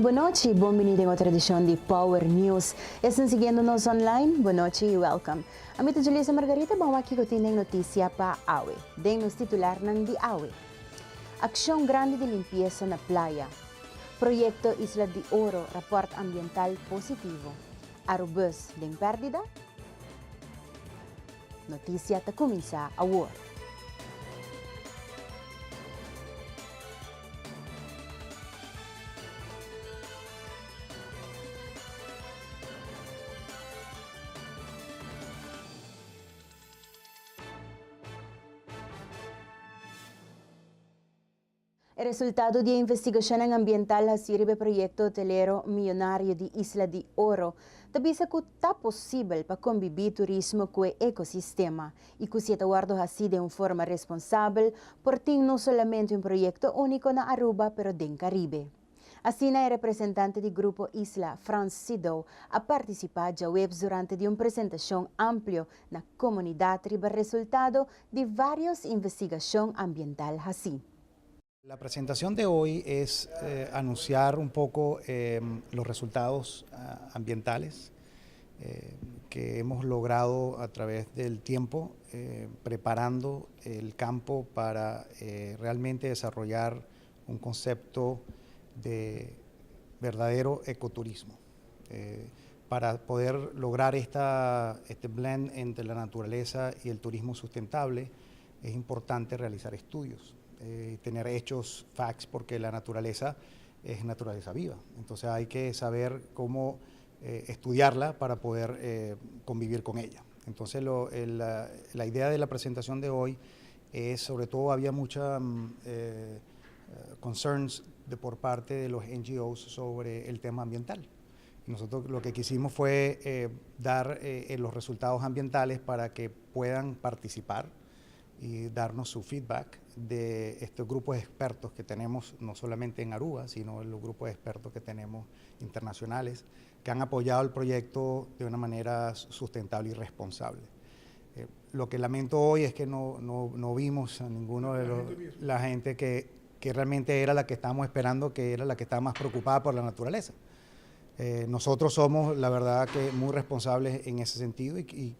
Bon nochi, bon bini den otro edicion di Power News. Esnan siguiendo nos online, bon nochi y welcome. Ami ta Julissa Margarita, ban wak kico tin den noticia pa awe. Den nos titularnan di awe. Accion grandi di limpieza na playa. Proyecto Isla di Oro, rapport ambiental positivo. Arubus den perdida? Noticia ta cuminsa awor. E resultado di e investigashonnan ambiental hasi riba e proyekto hotelero miyonario di Isla di Oro ta bisa ku ta posibel pa kombibí turismo ku e ekosistema i ku si e ta wòrdu hasí den un forma responsabel por tin no solamente un proyekto úniko na Aruba pero den Karibe. Asina e representante di Grupo Isla, Frans Sidow, a partisipá djaweps durante di un presentashon amplio na komunidat riba resultado di vários investigashon ambiental hasí. La presentación de hoy es anunciar un poco los resultados ambientales que hemos logrado a través del tiempo preparando el campo para realmente desarrollar un concepto de verdadero ecoturismo. Para poder lograr esta, este blend entre la naturaleza y el turismo sustentable, es importante realizar estudios, tener hechos, facts, porque la naturaleza es naturaleza viva. Entonces hay que saber cómo estudiarla para poder convivir con ella. Entonces la idea de la presentación de hoy es, sobre todo había mucha concerns de, por parte de los NGOs sobre el tema ambiental. Nosotros lo que quisimos fue dar los resultados ambientales para que puedan participar y darnos su feedback de estos grupos de expertos que tenemos, no solamente en Aruba, sino en los grupos de expertos que tenemos internacionales, que han apoyado el proyecto de una manera sustentable y responsable. Lo que lamento hoy es que no, no, no vimos a ninguno de los, la gente que realmente era la que estábamos esperando, que era la que estaba más preocupada por la naturaleza. Nosotros somos, la verdad, que muy responsables en ese sentido y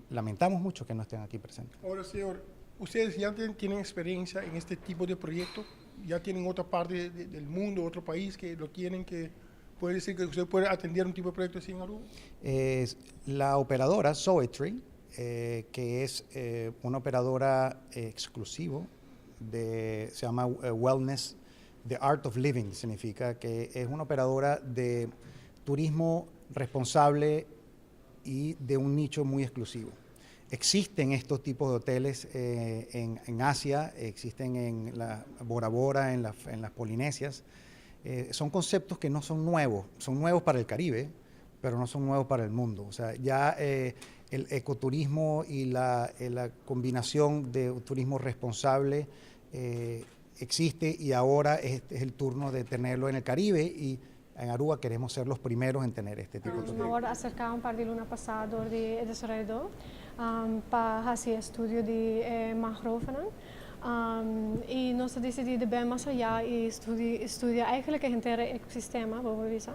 lamentamos mucho que no estén aquí presentes. Ahora, señor, ustedes ya tienen experiencia en este tipo de proyecto, ya tienen otra parte del mundo, otro país que lo tienen, que puede decir que usted puede atender un tipo de proyecto así en Aruba? Es la operadora Zoetry, que es una operadora exclusivo de, se llama Wellness, The Art of Living, significa que es una operadora de turismo responsable y de un nicho muy exclusivo. Existen estos tipos de hoteles en Asia, existen en la Bora Bora, en las Polinesias. Son conceptos que no son nuevos, son nuevos para el Caribe, pero no son nuevos para el mundo. O sea, ya el ecoturismo y la combinación de un turismo responsable existe y ahora es el turno de tenerlo en el Caribe y en Aruba queremos ser los primeros en tener este tipo de turismo. Awor acerca un par di luna pasa door di desaroyador pa haci estudio di mangroven. Y nos a dicidi di bay mas allá y studia eigenlijk e henter ecosistema, bo por bisa.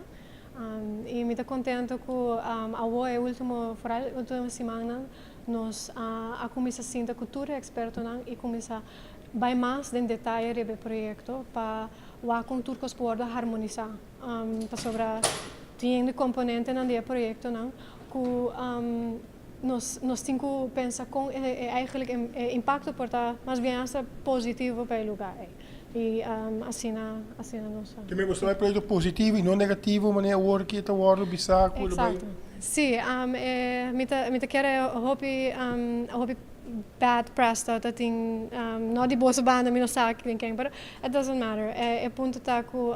Y mi ta contento cu awo e ultimo, vooral ultimo simannan, nos a cuminsa sinta cu tur e expertonan y cuminsa bay mas den detaye riba e proyecto pa wak con tur cos por harmonisa. Pasobra tin componentenan di e proyectonan cu nos tin cu pensa con e eigenlijk e impacto por ta mas bien hasta positivo pa e lugar ey. Y asina nos. Ke men gusta e proyecto positivo y no negativo, manera awor cu ta wordo bisa cu lo bay. Exacto. Si, mi ta kere hopi bad press ta tin, no di boso banda, mi no sa ken ken, pero it doesn't matter. E punto ta cu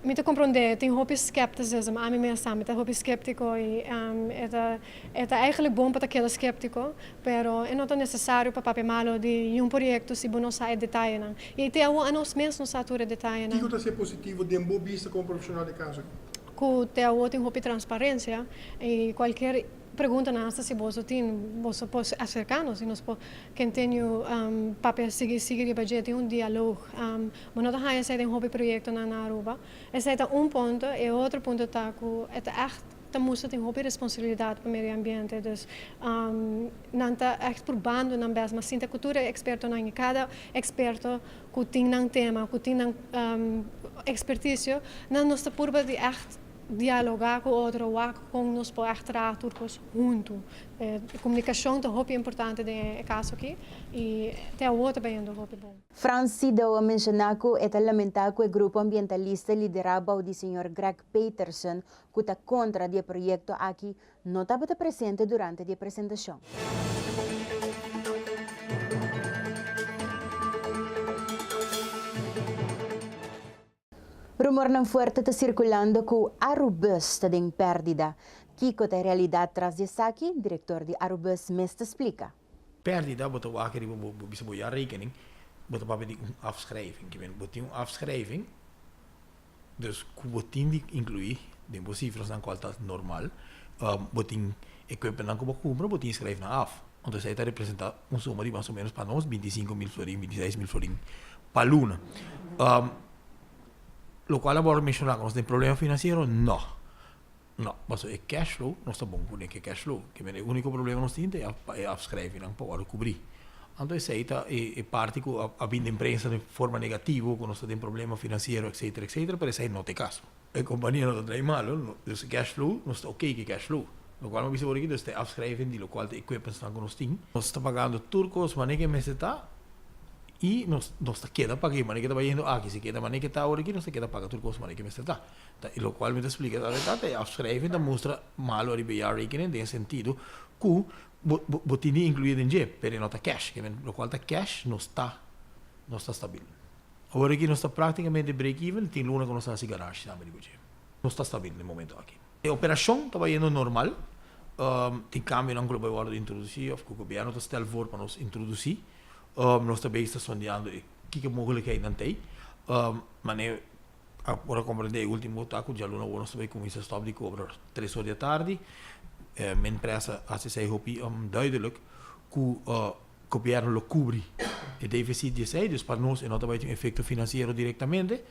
mi ta comprende, tin hopi skepticism, ami mes tambe ta hopi skeptico y e ta eigenlijk bon pa ta keda skeptico, pero e no ta necesario pa papia malo di un proyecto si bo no sa e detayenan. Y te awo anos mes no sa tur e detayenan. Kico ta ser positivo den bo bista como profesional di caso? Cu te awo tin hopi transparencia y cualkier. Preguntanan hasta si boso tin, boso por acerca nos y nos por continue papia sigui sigui riba dje, tin un dialoog. Bo no ta haya esey den hopi proyectonan na Aruba. Esey ta un punto. E otro punto ta cu e ta echt ta mustra tin hopi responsabilidad pa medio ambiente. Dus nan ta echt purbando nan best, mas sinta cu tur e expertonan y cada experto cu tin nan tema, cu tin nan experticio, nan nos ta purba di echt dialogá ku otro, wak kon nos por ègt traha tur kos huntu. E komunikashon ta hopi importante den e kaso aki i te awor ta bayendo hopi bon. Frans Sydow a menshoná ku e ta lamentá ku e grupo ambientalista liderá bou di señor Greg Peterson ku ta kontra di e proyekto aki no tabata presente durante di e presentashon. Rumornan fuerte ta sirkulando ku Arubus ta den pèrdida. Kiko ta e realidat tras di esaki? Direktor di Arubus mes ta splika. Pèrdida, bo ta wak riba bo bisa bo jaarrekening, bo ta papia di un afschrijving. Ke men bo tin un afschrijving, dus ku bo tin di inkluí den bo sifrasnan kual ta normal. Bo tin equipmentnan ku bo kumpra, bo tin schrijf nan af. Entonces esei ta representá un suma di mas o menos pa nos 25 mil florin, 26 mil florin pa luna. Lokual a wòrdu menshoná ku nos tin problema finansiero? No. No, pasobra e cash flow, nos ta bon kuné ku e cash flow. Ke men e úniko problema nos tin ta e afschrijvingnan pa wòrdu kubrí. Anto esei ta e parti ku a bin den prensa den forma negativo, ku nos ta den problema finansiero etcetera etcetera, pero esei no ta e kaso. E kompania no ta drei malo, dus e cash flow, nos ta oké ku e cash flow. Lokual mi a bisa por aki, dus ta e afschrijving di lokual ta e equipmentsnan ku nos tin. Nos ta pagando tur kos manera ku e mester ta. I nos nos ta keda paga e manera ke ta bayendo aki, si keda manera ke ta awor aki nos ta keda paga tur kos manera ke mester ta. Ta e lokual mi ta splika ta ta ta e afschrijving ta mustra malo ariba e jaarrekening den e sentido ku bo bo bo tin di inkluí den dje, pero e no ta cash. Ke men lokual ta cash nos ta nos ta stabil. Awor aki nos ta praktikamente break even, tin luna ku nos ta hasi ganashi tambe riba dje. Nos ta stabil den e momento aki. E operashon ta bayendo normal, tin kambionan ku lo bai wòrdu introdusí òf ku gobièrnu ta stel voor pa nos introdusí. Nos ta bezig ta sondeando e kiko mogelijkheidnan t'ei. Mane a por a comprende e ultimo ta ku djaluna awor nos ta bai kuminsá stòp di kobra tres or di atardi. Men presa hasi esei hopi duidelijk ku gobièrnu lo kubri e deficit di esei, dus pa nos e no ta bai tin un efekto finansiero direktamente.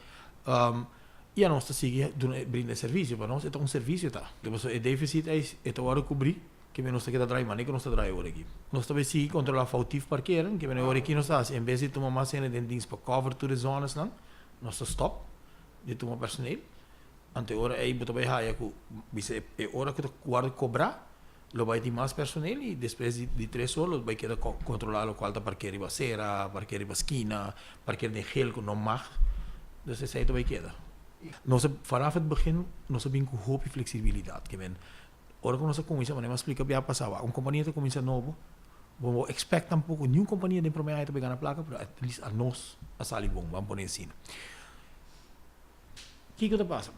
I anos ta sigui duna brinda e servisio, pa nos e ta un servisio ta. Pasobra e deficit ei e ta wòrdu kubrí. Ke nos ta keda draai manera ku nos ta draai ora aki. Nos ta bay sigui kontrolá foutief parkeren, ke manera ora aki nos ta hasi, en bes di tuma mas hende den dienst pa cover tur e zonesnan, nos ta stop di tuma personeel. Anto e ora ey bo ta bay haya ku bisa e ora ku ta wòrdu kobrá lo bay tin mas personeel i despues di tres or lo bay keda kontrolá lokual ta parker riba asera, parker riba skina, parker den gel ku no mag. Dus esei ta bay keda. Nos a vanaf het begin nos a bin ku hopi fleksibilidat, ke men Ora ku nos a kuminsá, manera mi a splika bia pasá, wak un kompania ta kuminsá nobo, bo no expect tampoko niun kompania den promé aña ta bay gana plaka, pero at least anos a sali bon, ban pone asina. Kiko ta pasa?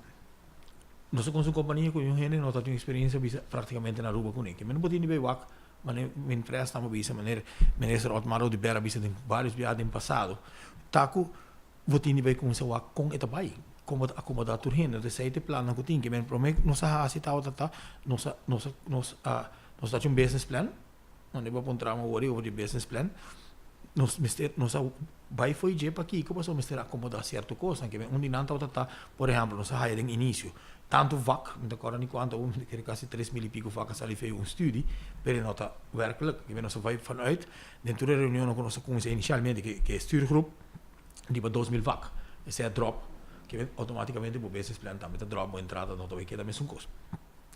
Nos a kuminsá un kompania ku niun hende no ta tin eksperensia bisa praktikamente na Aruba kuné. Ke men bo tin di bay wak, manera mi empresa a bisa, manera Minister Otmar Oduber a bisa den varios biaha den pasado, ta ku Bo tin di bai kuminsá wak kon e ta bai, kon bo ta akomodá tur hende. Entonces esei ta e plannan ku tin. Ke men promé ku nos a hasi tabata ta nos a nos a nos a nos ta haci un business plan, unda bo a puntra mi awor over di business plan. Nos mester nos a bai fo'i dje pakiko pasobra mester akomodá sierto kosnan. Ke men un di nan tabata ta, por ehèmpel, nos a haya den inisio tantu vak, mi ta kòrda ni kuantu awor, mi ta kere kasi tres mil i piko vak a sali fo'i un studi, pero e no ta wèrklik. Ke men nos a bai vanuit den tur e reunionnan ku nos a kuminsá inisialmente ke e stuurgroep, riba 2000 vak. Esei a drop, ke automaticamente bo business plan tambe ta drop, bo entrada no ta bay keda mesun kos.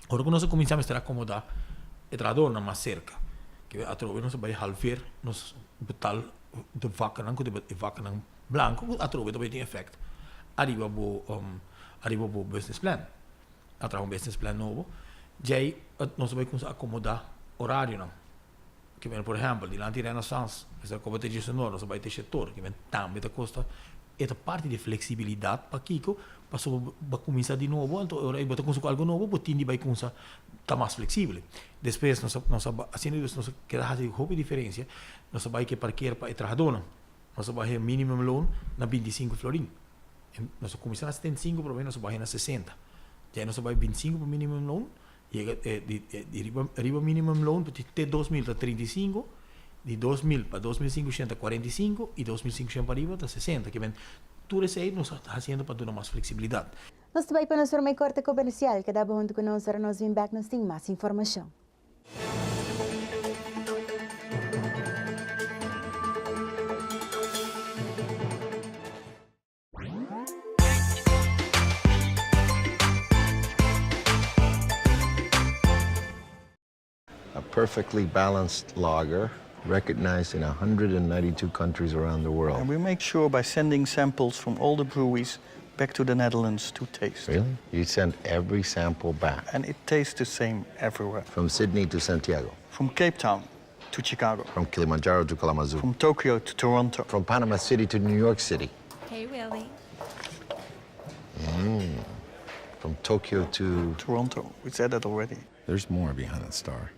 Ora ku nos a kuminsá mester akomoda e trahadornan mas serka, ke atrobe nos a bay halveer nos betal de vaknan ku e vaknan blanko ku atrobe ta bay tin efect ariba bo ariba bo business plan. A traha un business plan nobo, djei nos a bay kuminsá akomoda orarionan. Ke men por ehèmpel, dilanti Renaissance, mester a koba te diesunor, nos a bai te shetor, ke men tambe ta kosta, e ta parti di fleksibilidat, pakiko? Pasobra bo a kuminsá di nobo, anto ora bo ta kuminsá ku algu nobo, bo tin di bai kuminsá ta mas fleksibel. Despues nos a nos a asina dus nos a keda hasi hopi diferensia, nos a bai ke parker pa e trahadónan, nos a baha e minimum loon na 25 florin, nos a kuminsá na 75 promé nos a baha na 60, djei nos a bai 25 pa minimum loon. Yega di di riba riba minimumloon te 2000 ta 35, di 2000 pa 2500 ta 45 y 2500 pa riba ta 60. Ke men tur esei nos ta haciendo pa duna mas flexibilidad. Nos ta bai pa nos prome korte komersial. Keda bo huntu ku nos ora nos bin bek nos tin mas informashon. A perfectly balanced lager recognized in 192 countries around the world. And we make sure by sending samples from all the breweries back to the Netherlands to taste. Really? You send every sample back? And it tastes the same everywhere. From Sydney to Santiago? From Cape Town to Chicago. From Kilimanjaro to Kalamazoo. From Tokyo to Toronto. From Panama City to New York City. Hey, Willie. From Tokyo to... Toronto. We said that already. There's more behind that star.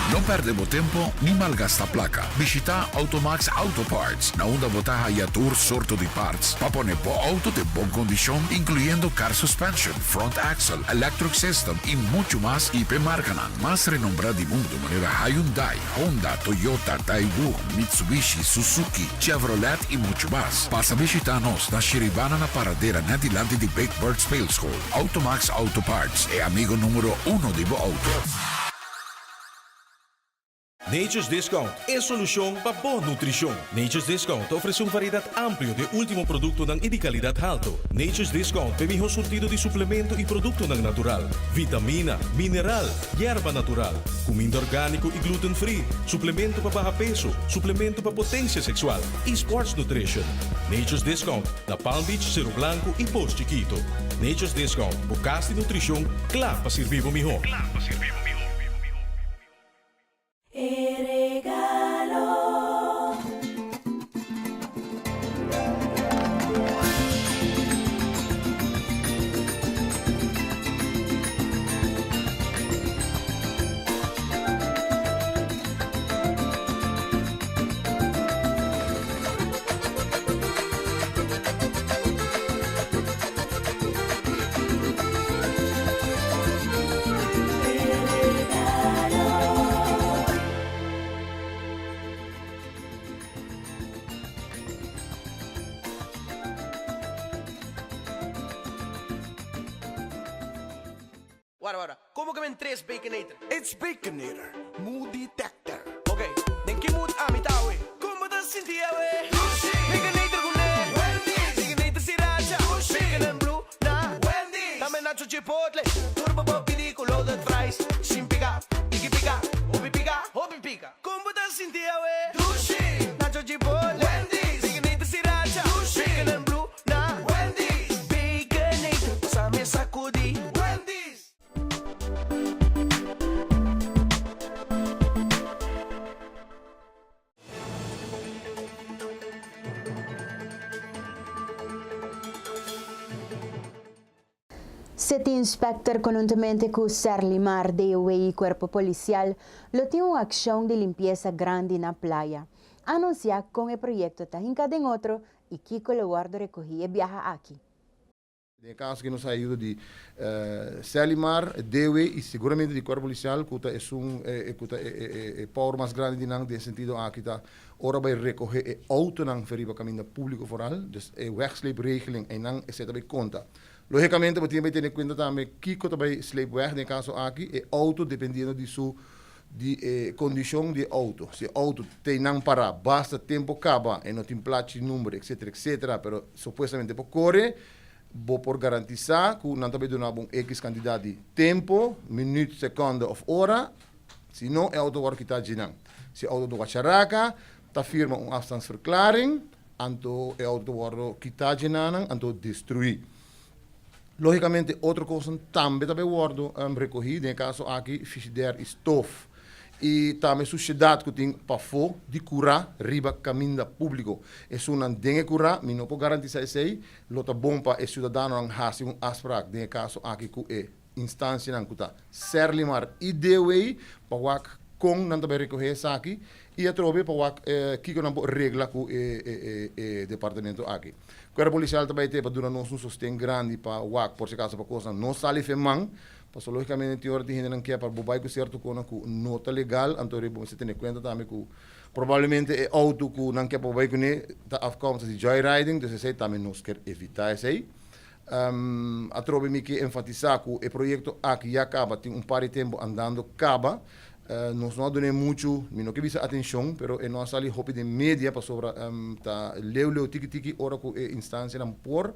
No perde bo tempo ni malgasta placa. Bishita Automax Auto Parts, na unda bo ta haya tur sorto di parts pa pone bo auto den bon condicion, incluyendo car suspension, front axle, electric system y mucho mas y p'e marcanan mas renombra di mundo manera Hyundai, Honda, Toyota, Daewoo, Mitsubishi, Suzuki, Chevrolet y mucho mas. Pasa bishita nos na Shiribana na Paradera net dilanti di Big Bird Speelschool. Automax Auto Parts, e amigo numero uno di bo auto. Nature's Discount, e solucion pa bo nutricion. Nature's Discount ta ofrece un variedad amplio di ultimo productonan y di calidad halto. Nature's Discount p'e miho surtido di suplemento y productonan natural, vitamina, mineral, yerba natural, cuminda organico y gluten free, suplemento pa baha peso, suplemento pa potencia sexual y sports nutrition. Nature's Discount na Palm Beach, Cero Blanco y Pos Chiquito. Nature's Discount, bo cas di nutricion cla pa sirbi bo miho. E regalo. Wara, wara. Como cu men tres Baconator? It's Baconator, mood detector. Ok, den ki mood ami ta awe? Con bo ta sinti awe? Dushi! Baconator cu ne? Wendy's! Baconator sriracha? Dushi! Bacon and blue na? Wendy's! Tambe nacho chipotle. Tur bo por pidi cu loaded fries. Sin pica, tiki pica, hopi pica, hopi pica. Con bo ta sinti awe? Dushi! Nacho chipotle. Wendy's! Baconator sriracha? Dushi! Bacon and blue na? Wendy's! Baconator, pasa mi sacudi. Wendy's! City Inspector conhuntamente cu Serlimar, DOW y Cuerpo Policial lo tin un accion di limpieza grandi na Playa. A anuncia con e proyecto ta hinca den otro y kico lo wordo recogi e biaha aki. Den e kaso aki nos a ayuda di Serlimar, DW i seguramente di Kuerpo Polisial ku ta esun ku ta e power mas grandi di nan den e sentido aki ta ora bai rekohe e outonan fe riba kaminda públiko foral, dus e wegsleepregeling einan esei ta bai konta. Lógikamente bo tin bai tene kuenta tambe kiko ta bai sleep weg den e kaso aki, e outo dependiendo di su di e kondishon di e outo. Si e outo teinan pará basta tempo kaba e no tin plachi number etcetera etcetera pero supuestamente por kore, bo por garantisá ku nan ta bai duna bo un X kantidat di tempo, minüt, sekònde òf ora, si no e outo wòrdu kitá dje nan. Si e outo ta wacharaka, ta firma un afstandsverklaring, anto e outo ta wòrdu kitá dje nan, anto destruí. Lógikamente otro kosnan tambe ta bai wòrdu rekohí, den e kaso aki fishidèr i stof. I tambe sushedat ku tin pafó di kurá riba kaminda públiko. Esunnan den e kurá, mi no por garantisá esei, lo ta bon pa e siudadanonan hasi un afsprak den e kaso aki ku e instansianan ku ta Serlimar i DOW pa wak kon nan ta bai rekohé esaki i atrobe pa wak kiko nan por regla ku e departamento aki. Kuerpo Polisial ta bai te pa duna nos un sosten grandi pa wak por si akaso pa kosnan no sali fe man. Paso logicamente tin ora tin hendenan ke pa bo bai ku cierto konan ku no ta legal, anto bo mester tene cuenta tambe ku probablemente e auto ku nan ke pa bo bai kuné ta afkomstig di joyriding, dus esei tambe nos kier evita esei. Atrobe mi ke enfatisa ku e proyekto aki ya kaba tin un par di tempu andando kaba. Nos no a dun'é muchu, mi no ke bisa atenshon, pero e no a sali hopi den media pasobra ta leu leu tiki tiki ora ku e instansianan por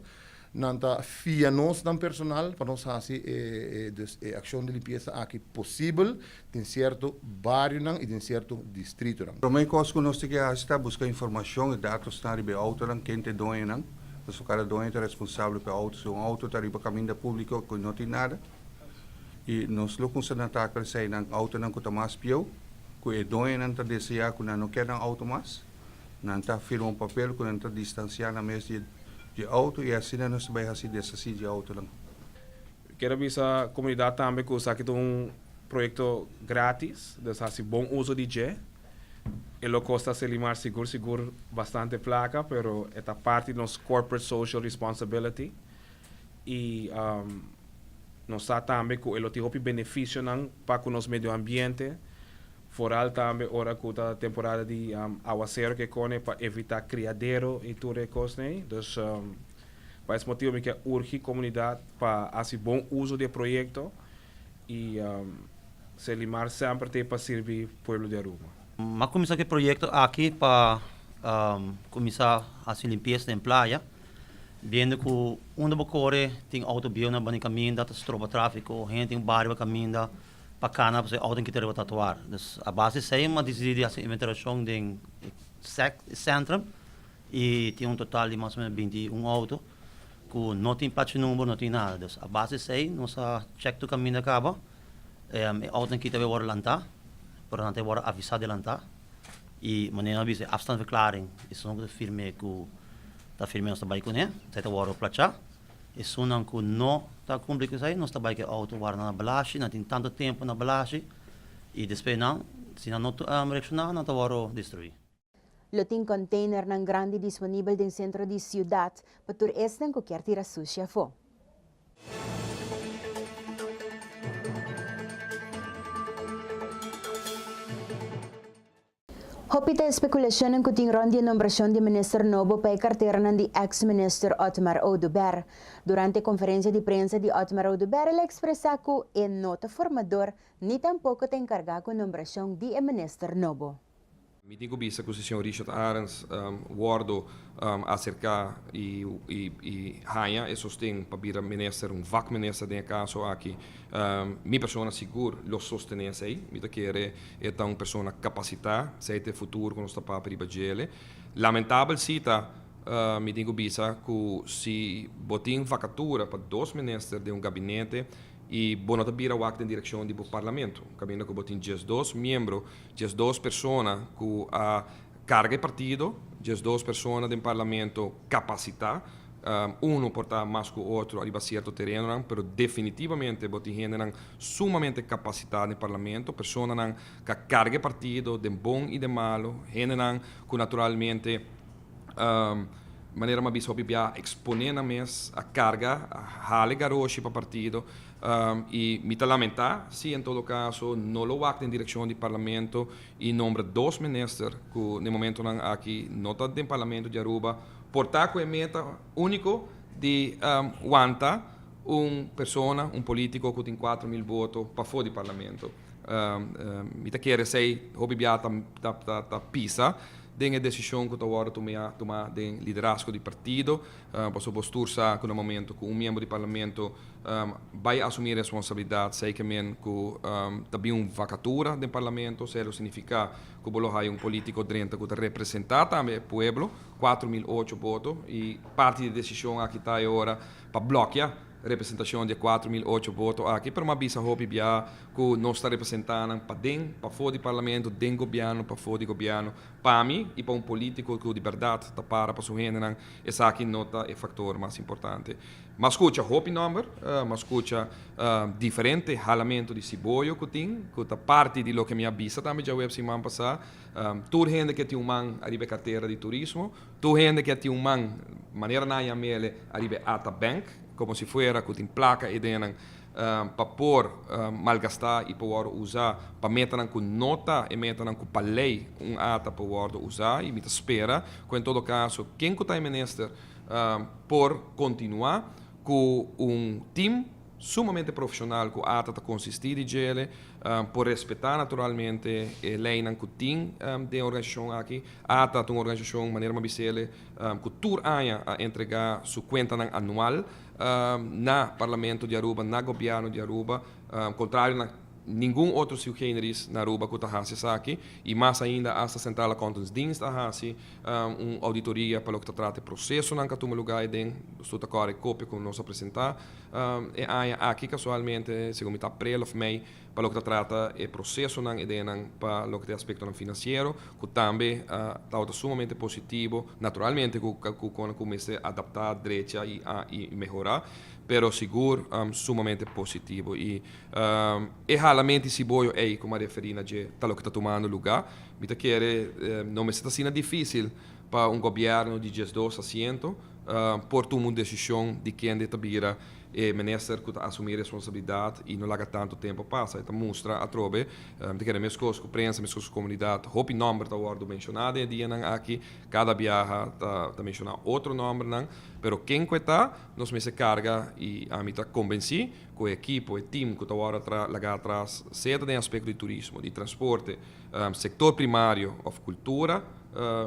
nan ta fia nos nan personal pa nos hasi e dus e akshon di limpiesa aki posibel den sierto barionan i den sierto distritonan. Promé kos ku nos tin ke hasi ta buska informashon, e datosnan riba e outonan, ken ta e doñonan, pasobra kada doño ta responsabel pa e outo. Si un outo ta riba kaminda públiko ku no tin nada, i nos lo kumsa na takel eseinan outonan ku ta mas bieu, ku e doñonan ta deseá ku nan no kier nan outo mas, nan ta firma un papel ku nan ta distansiá nan mes di e outo i asina nos ta bai hasi deshasí di e outonan. Kier a bisa comunidad tambe cu esaki ta un proyecto gratis, dus haci bon uso di dje. E lo costa Selimar sigur sigur bastante placa, pero e ta parti di nos corporate social responsibility y nos sa tambe cu e lo tin hopi beneficionan pa cu nos medio ambiente, vooral tambe ora cu ta temporada di awacero ke cone pa evita criadero y tur e cosnan ey. Dus Pa es motibu mi ke urgi komunidat pa hasi bon uso di e proyekto i Selimar semper t'ei pa sirbi pueblo di Aruba. M'a kuminsá ku e proyekto aki pa kuminsá hasi limpiesa den playa, biendo ku unda bo kore tin outo bieu na banda di kaminda ta stroba tráfiko, hende tin bario pa kaminda pa kana pasobra e outonan kita riba tratuar. Dus a base di esei m'a disidí di hasi un inventariashon den e sentrum. Y tin un total di mas o menos 21 auto cu no tin plachi number, no tin nada. Dus a base di esey nos a check tur caminda caba. E autonan kita bay worde lanta, pero nan ta worde avisa delanta. Y manera nan a bisa e afstandverklaring, esun cu ta firme cu ta firme nos ta bay cune, esey ta worde placha. Esunnan cu no ta cumpli cu esey, nos ta bay cu e auto warda na balashi, nan tin tanto tempo na balashi y despues nan, si nan no reacciona, nan ta worde destrui. Lo tin containernan grandi disponibel den centro di ciudad pa tur esnan cu kier tira sushi afo. Hopi ta e speculacionnan cu tin rond di e nombracion di minister nobo pa e carteranan di ex-minister Otmar Oduber. Durante e conferencia di prensa di Otmar Oduber el a expresa cu e no ta formador ni tampoco ta encarga cu nombracion di e minister nobo. Mi tin ku bisa ku si señor Richard Arends wòrdu aserká i haña e sosten pa bira minister, un vakminister den e kaso aki, mi persona sigur lo sostené esei. Mi ta kere e ta un persona kapasitá, esei ta e futuro ku nos ta papia riba djele. Lamentabel si ta, mi tin ku bisa ku si bo tin vakatura pa dos minister den un gabinete i bo no ta bira wak den direkshon di bo parlamento, kaminda ku bo tin 12 miembro, 12 persona ku a karga e partido, 12 persona den parlamento kapasitá, unu por ta mas ku otro ariba sierto terenonan, pero definitivamente bo tin hendenan sumamente kapasitá den parlamento, personanan ku a karga e partido den bon i den malu, hendenan ku naturalmente manera mi a bisa hopi bia eksponé nan mes, a karga, a hala e garoshi pa partido. I mi ta lamentá si en todo kaso no lo wak den direkshon di Parlamento i nombra dos minister ku den momentonan aki no ta den Parlamento di Aruba por ta ku e meta úniko di wanta un persona, un polítiko ku tin 4000 voto pafó di Parlamento. Mi ta kere esei hopi bia ta pisa den e desishon ku ta wòrdu tumá den liderazgo di partido. Pasobra bos tur sa ku na momento ku un miembro di Parlamento bai asumí responsabilidat, sei ke men ku ta bin un vakatura den Parlamento, esei lo signifiká ku bo lo haya un polítiko drenta ku ta representá tambe e pueblo, 4008 boto, i parti di e desishon aki ta e ora pa blòkia representashon di e 4008 boto aki, pero m'a bisa hopi bia ku nos ta representá nan paden, pafó di Parlamento, den gobièrnu, pafó di gobièrnu. Pa mi i pa un polítiko ku di bèrdat ta para pa su hendenan, esaki no ta e faktor mas importante. M'a skucha hopi nòmber, m'a skucha diferente halamentu di siboyo ku tin, ku ta parti di loke mi a bisa tambe djaweps siman pasá. Tur hende ke tin un man ariba e kartera di turismo, tur hende ke tin un man, manera nan a yam'ele, ariba e Ata Bank, komo si fuera ku tin plaka ei den nan. pa por malgastá i por wòrdu usá pa metanan ku no ta e metanan ku pa lei un ata por wòrdu usá i mi ta spera ku en todo kaso ken ku ta e minister por kontinuá ku un tim sumamente profeshonal ku ata ta konsistí di djele por respetá naturalmente e leinan ku tin den e organisashon aki. Ata ta un organisashon manera mi a bis'ele ku tur aña a entregá su kuentanan anual na Parlamento di Aruba, na Gobièrnu di Aruba, kontrario na ningun otro sui generis na Aruba ku ta hasi esaki i mas ainda asta Centrale Accountantsdienst a hasi un auditoria pa loke ta trata e prosesonan ku a tuma lugá aden. Nos ta kòrda e kopia ku nos a presentá e aña aki kasualmente, segun mi ta aprel òf mei, pa loke ta trata e prosesonan e denan pa loke ta e aspektonan finansiero, ku tambe tabata sumamente positivo, naturalmente ku ku ku mester adaptá, drecha i i mehorá, pero sigur sumamente positivo. I e halamenti siboyo ei ku mi a referí na dje ta loke ta tumando lugá. Mi ta kere no mester ta asina difísil pa un gobièrnu di diesdos asiento por tuma un desishon di kende ta bira E minister ku ta asumí responsabilidat i no laga tantu tempu pasa. E ta mustra atrobe, mi ta kere meskos ku prensa, meskos ku komunidat, hopi nòmber ta wòrdu menshoná den e dianan aki. Kada biaha ta menshoná otro nòmbernan. Pero ken ku e ta, nos mester karga i ami ta kombensí ku e ekipo, e tim ku ta wòrdu lagá atras, sea ta den aspekto di turismo, di transporte, sektor primario òf kultura,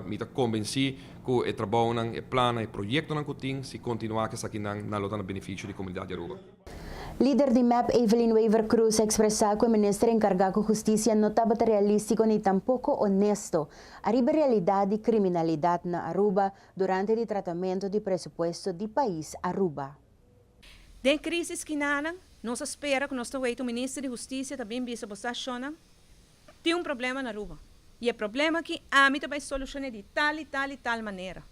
Mi ta konbensí ku e trabounan, e plannan, e proyektonan ku tin, si kontinuá ku esakinan, nan lo ta na benefisio di komunidat di Aruba. Lider di mep Evelyn Wever-Croes a expresa cu e minister encarga cu husticia no tabata realistico ni tampoco honesto ariba e realidad di criminalidad na Aruba durante di tratamento di presupuesto di pais Aruba. Den crisis kinanan, nos a spera cu nos ta weta un minister di husticia ta bin bisa bo sa shonnan, Tin un problema na Aruba y e problema aki ami ta bay solucione di tal y tal y tal manera.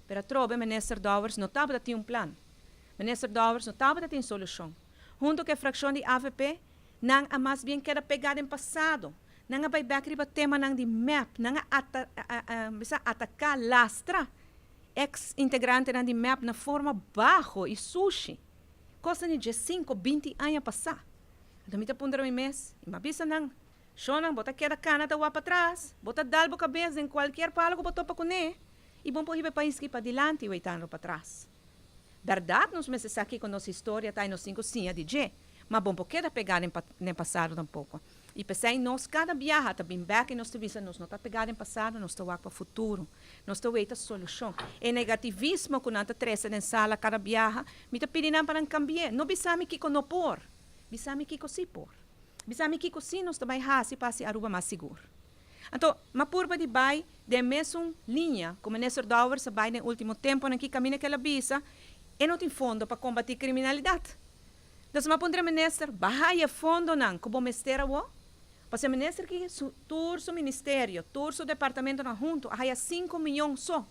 Pero atrobe Minister Dowers no tabata tin un plan. Minister Dowers no tabata tin solucion. Hunto cu e fraccion di avp, nan a mas bien keda pega den pasado. Nan a bay bek riba temanan di mep. Nan a bisa ataca, lastra ex integrantenan di mep na forma baho y sushi. Cosnan di diescinco, binti aña pasa. Anto mi ta puntra mi mes, i mi a bisa nan, Shonnan, bo ta keda kana ta wak patras, bo ta dal bo kabes den kualkier palo ku bo topa kuné, i bon por hiba e pais ki padilanti weitando patras. Bèrdat nos mester sa kiko nos historia ta i nos tin ku siña di dje, ma bon por keda pegá den den pasado tampoko. I p'esei nos kada biaha ta bin bèk i nos ta bisa nos no ta pegá den pasado, nos ta wak pa futuro. Nos ta weita solushon. E negativismo ku nan ta trese den sala kada biaha, mi ta pidi nan pa nan kambi'é. No bisa mi kiko no por. Bisa mi kiko si por. Bisa mi kiko si nos ta bai hasi pa hasi Aruba mas sigur. Anto, m'a purba di bai den mesun liña ku Minister Dowers a bai den ultimo temponan ki kaminda ku el a bisa e no tin fondo pa kombatí kriminalidat. Dus m'a puntra Minister, Ba haya fondonan ku bo mester awo? Pasobra Minister ki su tur su ministerio, tur su departamentonan huntu a haya sinku miyon so.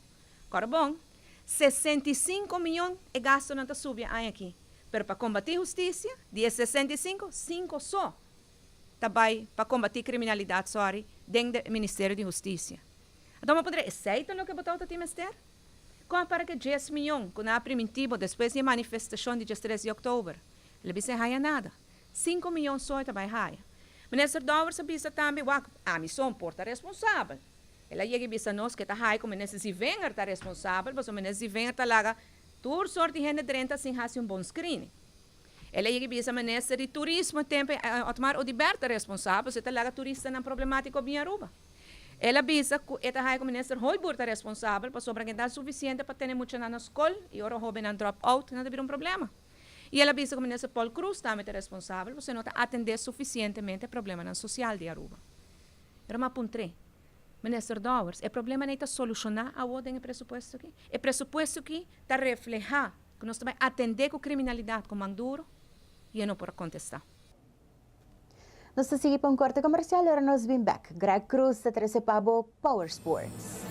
Kòrda bon, 65 miyon e gastonan ta subi e aña aki. Pero pa kombatí hustisia, di e 65, sinku so ta bai pa kombatí kriminalidat, sòri, den de Ministerio di Hustisia. Anto bo puntra, esei ta loke bo tabata tin mester? Kon a para ku e djes miyon ku nan a primintí bo despues di e manifestashon di djestres di òktober? El a bisa e haña nada. Sinku miyon so e ta bai haña. Minister Dowers a bisa tambe, Wak, ami so por ta responsabel. El a yega i bisa nos ku e ta haña ku Minister Zievinger ta responsabel, pasobra Minister Zievinger ta laga Tur sort di hende drenta sin hasi un bon screening. El a yega i bisa Minister di Turismo e tempo ei Otmar Oduber ta responsabel si e ta laga turistanan problematico bin Aruba. El a bisa cu e ta haya cu Minister Hooyboer ta responsabel pasobra ke ta suficiente pa tene muchanan na scol y ora hobennan drop out nan ta bira un problema. Y el a bisa cu Minister Paul Croes tambe ta responsabel pasobra e no ta atende suficientemente e problemanan social di Aruba. Pero mi a puntr'é. Minister Dowers, e problema nei ta soluciona awo den e presupuesto aki? E presupuesto aki ta refleha cu nos ta bay atende cu criminalidad cu man duro? Y e no por a contesta. Nos ta sigui pa un corte comercial ora nos bin bek. Greg Cruz ta trece pa bo Power Sports.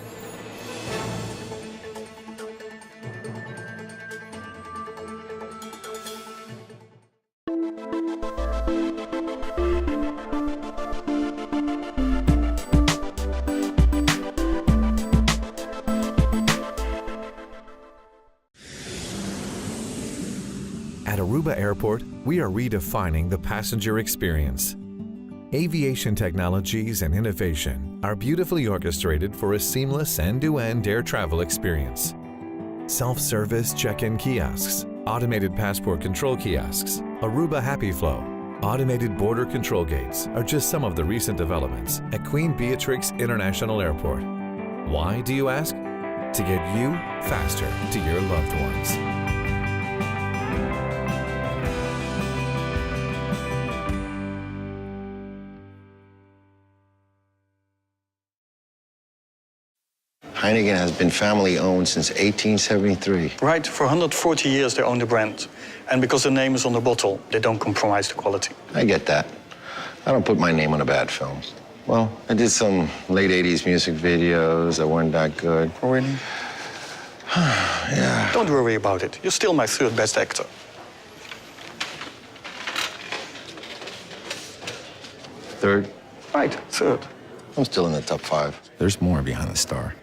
At Aruba. Aruba Airport, we are redefining the passenger experience. Aviation technologies and innovation are beautifully orchestrated for a seamless end to end air travel experience. Self service check in kiosks, automated passport control kiosks, Aruba Happy Flow, automated border control gates are just some of the recent developments at Queen Beatrix International Airport. Why, do you ask? To get you faster to your loved ones. Heineken has been family owned since 1873. Right, for 140 years they own the brand. And because the name is on the bottle, they don't compromise the quality. I get that. I don't put my name on a bad film. Well, I did some late 80s music videos that weren't that good. Oh, really? yeah. Don't worry about it. You're still my third best actor. Third? Right, third. I'm still in the top five. There's more behind the star.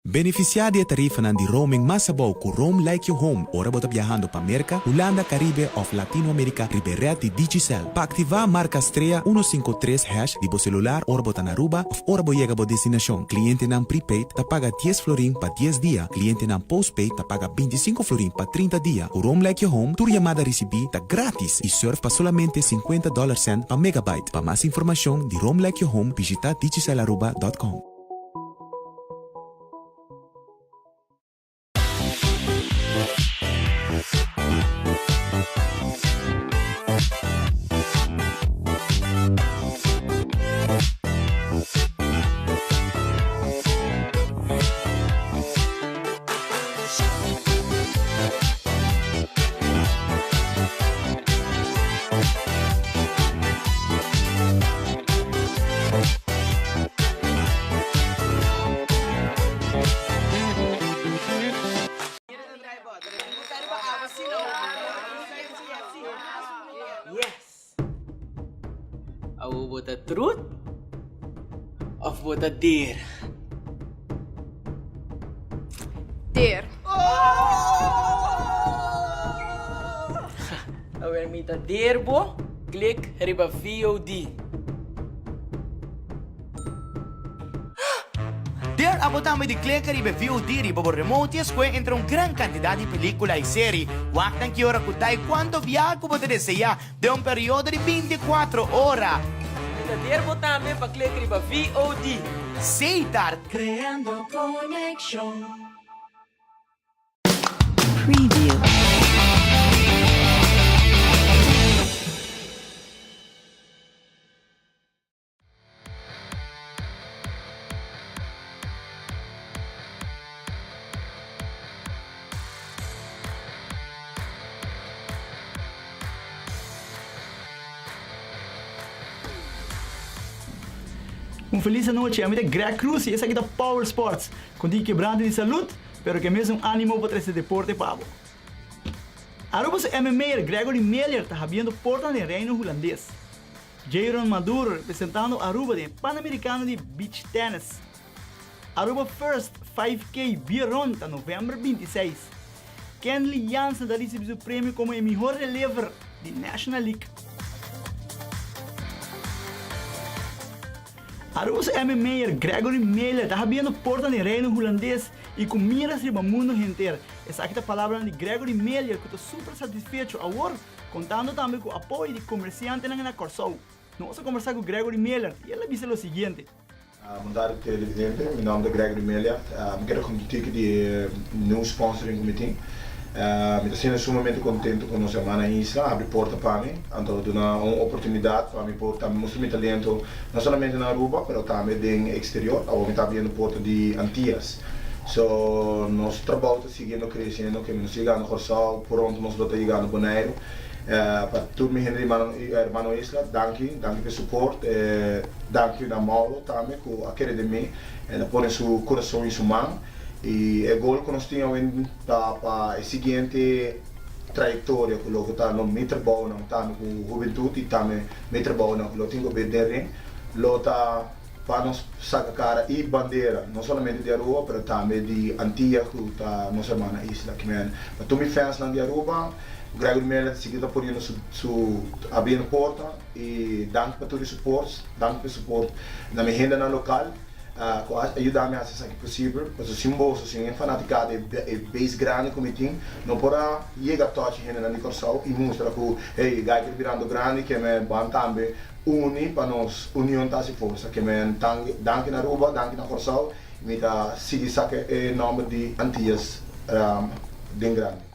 Benefisiá di e tarifanan di roaming mas abou ku Roam Like You Home ora bo ta biahando pa Merka, Hulanda, Karibe òf Latinoamerika riba e ret di Digicel. Pa aktivá marka strea uno sinku tres hash di bo selular ora bo ta na Aruba òf ora bo yega bo destinashon. Klientenan prepaid ta paga dies florin pa dies dia, klientenan postpaid ta paga bintisinko florin pa trinta dia. Ku Roam Like You Home tur yamada risibí ta grátis i sùrf pa solamente sinkuenta dòler sènt pa megabyte. Pa mas informashon di Roam Like You Home bishitá digicelaruba dòt com. Yes! Awo bo ta trut of bo ta der? Der. Awer mi ta der bo, klik riba VOD. Der abo tambe di kleka riba e VOD riba bo remote i escohe entre un gran cantidad di pelicula i seri. Wak nan ki ora cu ta i cuanto biaha cu bo ta desea den un periodo di binticuatro ora. Mi ta der bo tambe pa klek riba VOD. Setar. Creando conexion. Preview. Un felis anochi, ami ta Greg Cruz y esaki ta Power Sports, con tin kebrante di salud, pero ke mesun animo pa trece deporte pa bo. Aruba su MMA'er Gregory Melier ta habiendo portanan den Reino Hulandes. Jayron Maduro representando Aruba den e Panamericano di Beach Tennis. Aruba First 5K Beer Run ta november 26. Kenley Jansen ta ricibi su premio como e mihor relever di National League. Aruba su MMA'er Gregory Miller ta habiendo porta den Reino Hulandes y cu miras riba mundo henter. Esaki ta palabranan di Gregory Miller cu ta super satisfecho awor contando tambe cu apoyo di comerciantenan na Corsou. Nos a conversa cu Gregory Miller y el a bisa lo siguiente. Bon tardi televidente, mi nomber ta Gregory Meliard. Mi kere comparti di e new sponsoring cu mi tin. Mi ta sinti sumamente contento cu nos hermana Isla a habri porta pa mi, anto duna un oportunidad pa mi por tambe mustra mi talento no solamente na Aruba pero tambe den exterior. Awor mi ta abriendo porta di Antillas. So nos trabou ta siguiendo creciendo, ke mi nos yegando Corsou, pronto nos lo ta yegando Boneiru. Pa tur mi hende di hermano Isla, danki, danki pa e support. Danki na Mauro tambe cu a kere den mi, el a pone su curason y su man. Y e gol cu nos tin awen ta pa e siguiente trayectoria cu loke ta no mi trabounan tambe cu hubentud y tambe mi trabounan cu lo tin cu haber den ring lo ta pa nos saca cara y bandera no solamente di Aruba pero tambe di Antia cu ta nos hermana isla. Kimen pa tur mi fansnan di Aruba. Gregory Miller ta sigui ta poniendo su su abriendo porta y danki pa tur e supports, danki pa e support na mi hendenan local cu a yuda mi haci esaki posibel, pasobra sin boso, sin e fanaticada, e base grandi cu mi tin, no por a yega touch e hendenan di Corsou y mustra cu hey, e guy ki ta birando grandi ke me ban tambe uni pa nos union ta haci forsa, ke men danki na Aruba, danki na Corsou, mi ta sigui saca e nomber di Antillas den grandi.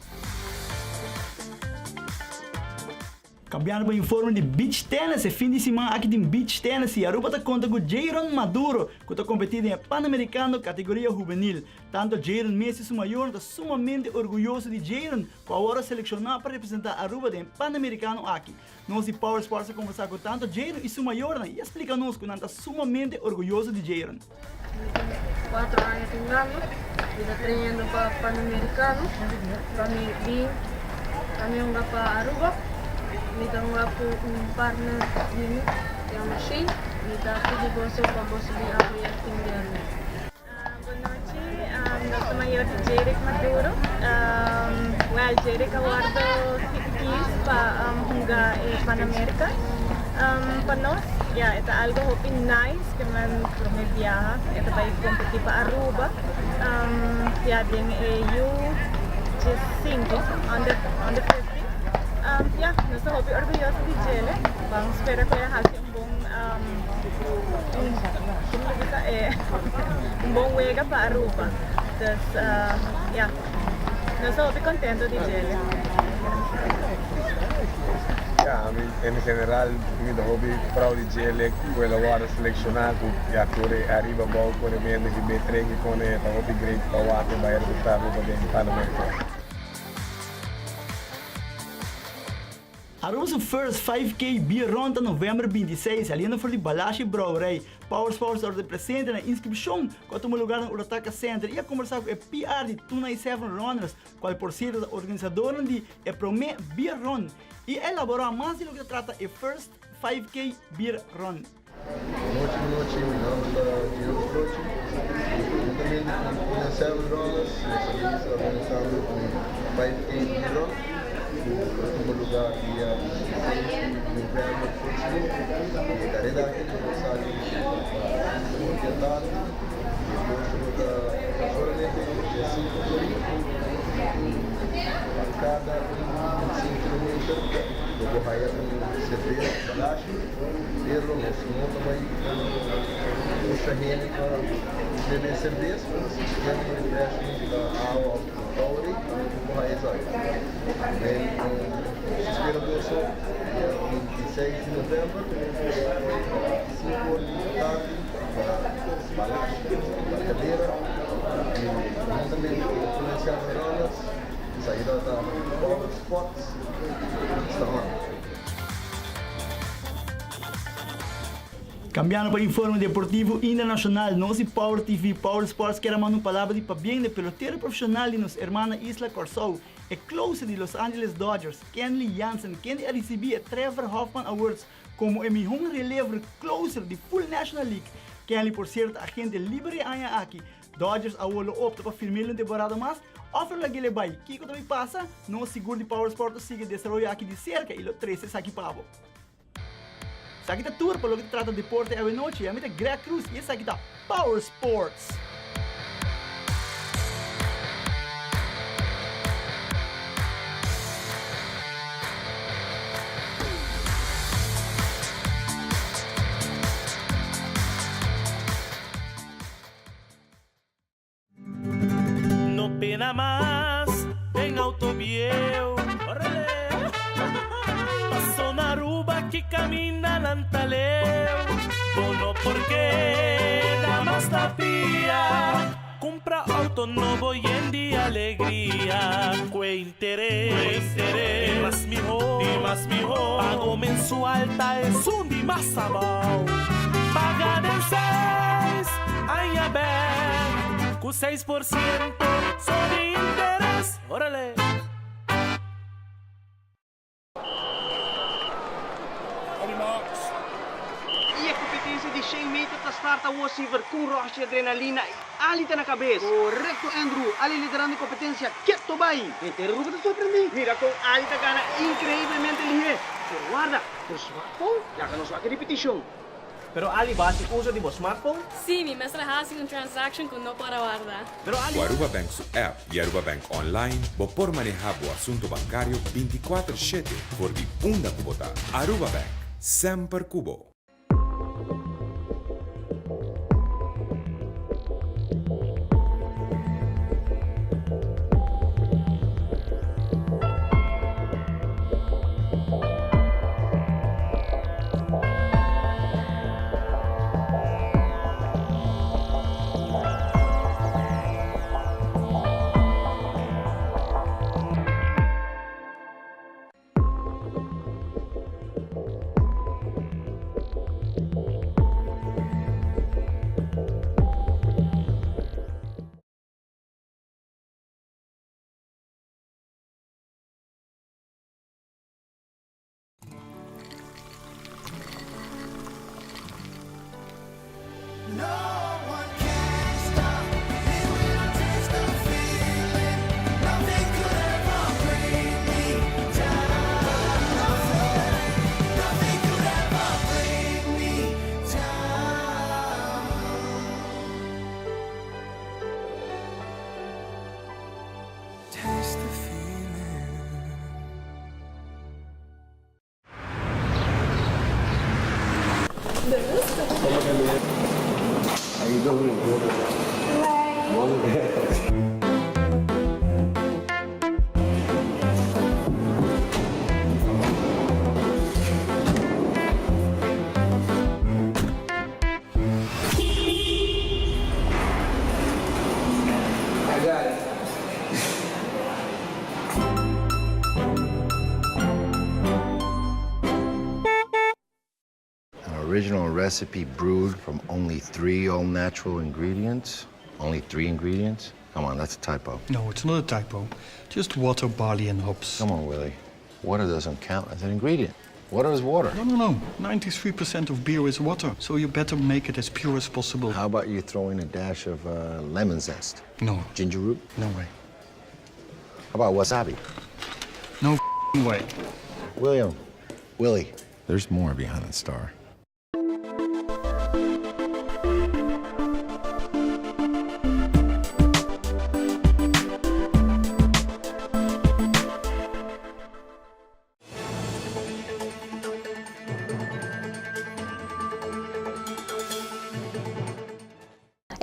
Cambiando pa informe di Beach Tennis, e fin di siman aki tin Beach Tennis y Aruba ta conta cu Jayron Maduro cu ta competi den e Panamericano categoria hubenil. Tanto Jayron mes y su mayornan ta sumamente orguyoso di Jayron cu awor a selecciona pa representa Aruba den e Panamericano aki. Nos di Power Sports a conversa cu tanto Jayron y su mayornan y a splica nos cu nan ta sumamente orguyoso di Jayron. Mi tin cuatro aña tungando, mi ta treinando pa Panamericano, pa mi bin pa mi hunga pa Aruba. Mi ta hunga cu un partner di mi, yama Shane. Mi ta pidi boso pa boso bin apoya team di Aruba. Bon nochi, nos ta mayor di Jerick Maduro. Well, Jerick a wordo kies pa hunga e Panamerica. Pa nos, ya, e ta algo hopi nice ke men prome biaha e ta bai kompeti pa Aruba. Ya, den e U 15, under, under 15. Ya, nos ta hopi orguyoso di djele. Ban spera ku e hasi un bon, un, komo ta bisa, e un bon wega pa Aruba. Dus, ya. Nos ta hopi contento di djele. Ya, ami en general mi ta hopi proud di djele cu el a worde selecciona cu ya tur e ariba abou coremento ki be tren ki pone ta hopi great pa wak e bai representa Aruba den Pan America. Aruba su first 5K Beer Run ta november 26, saliendo for di Balashi Brouwerij. Power Sports tabata presente na inscripcion cu a tuma lugar na Urataka Center y a conversa cu e PR di 297 Runners, cual por cierto ta organisadornan di e prome Beer Run y a elabora mas di loke ta trata e first 5K Beer Run. Nochi nochi, mi nomber ta James Croce y juntamente cu 297 Runners nos a bisa organizando un 5K Beer Run cu lo tuma lugar dia 26 di november proximo. E careda aki lo sali pa 5 or di atardi y e costo lo ta solamente 5 florin y pa cada 1.5 kilometer lo bo haya un cerveza Balashi. Pero nos no ta bai pusha hende pa bebe serbes, pero si kier un refreshment di ta awa of Powerade, bo haya esaki. Den nos spera boso dia 26 di november, 5 or di tardi na Balashi, Barcadera, y juntamente cu Financial Runners, esaki ta Power Sports, sta on. Cambiando pa informe deportivo internacional, nos di Power TV, Power Sports kier a manda un palabra di pabien na e pelotero profesional di nos hermana isla Corsou, e closer di Los Angeles Dodgers, Kenley Jansen, kende a ricibi e Trevor Hoffman Awards como e mihon reliever closer di full National League. Kenley por cierto ta agente liber e aña aki. Dodgers awor lo opta pa firm'é un temporada mas òf lo lag'é bai. Kiko ta bai pasa? Nos sigur di Power Sport lo sigui e desaroyo aki di serka i lo trese esaki pa bo. Esaki ta tur pa loke ta trata deporte awenochi. Ami ta Greg Cruz i esaki ta Power Sports! No pena mas den auto bieu. Paso na Aruba ki caminda nan ta leu. Bo no por keda mas na pia. Cumpra auto nobo yen di alegria. Cue interes di mas miho. Pago mensual ta esun di mas abao. Paga den seis aña bek cu 6% so di interes. Orale! I e kompetensia di shen meter ta start awor Silver cu un rush di adrenalina y Ali ta na cabes. Corecto Andrew, Ali liderando e competencia keto bay. Henter Aruba ta sorprendi. Mira con Ali ta gana increiblemente lihe. Pero warda, bo smartphone? Laga nos wak e ripiticion. Pero Ali bo haci uso di bo smartphone? Si, mi mester a haci un transaction cu no por a warda. Pero Ali. Cu Aruba Bank su app y Aruba Bank Online bo por maneha bo asunto bancario binticuater shete for di unda cu bo ta. Aruba Bank, semper cu bo. An original recipe brewed from only three all natural ingredients? Only three ingredients? Come on, that's a typo. No, it's not a typo. Just water, barley, and hops. Come on, Willie. Water doesn't count as an ingredient. Water is water. No, no, no. 93% of beer is water, so you better make it as pure as possible. How about you throw in a dash of uh, lemon zest? No. Ginger root? No way. How about wasabi? No way. William, Willie. There's more behind the star.